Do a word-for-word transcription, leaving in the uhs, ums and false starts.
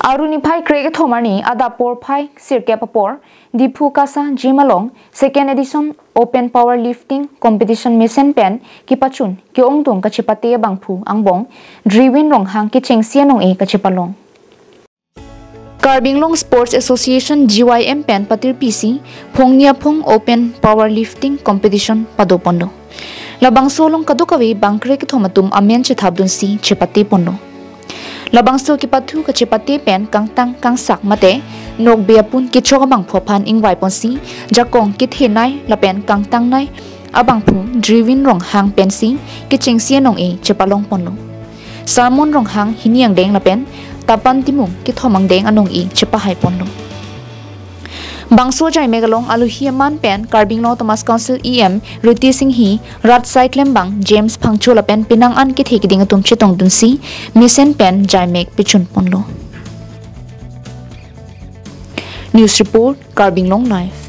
Aru niphai kre-kethom arni adap porphai sirkep apor Diphu Kasa Gym along second edition Open Power Lifting Competition mesen pen kepachun ke-ongdung kachepate abangphu angbong Driwin Ronghang kechengsi anong-e kachepalong. Karbi Anglong Sports Association, G Y M pen patirpisi phongni aphong Open Power Lifting Competition padoponlo. Labangso along kadokave bang kre-kethom atum amen chethapdunsi chepateponlo. Labangso kepathu kachepate pen kangtang kangsak mate nokbe apun kechok abangphu aphan ingvaiponsi jakong kethenei lapen kangtangnei abangphu Driwin Ronghang pensi kechengsi anong-e chepalongponlo. Sarmon Ronghang hini angdeng lapen Tapan Timung kethom angdeng anong-e chepahaiponlo. Bangso ajaimek along alohi aman pen Karbi Anglong Autonomous Council E M Ritesh Enghi, rat saiklembang James Phangcho lapen penang an kethe keding atum chetongdunsi mesen pen jaimek pechunponlo. News report, Karbi Anglong Live.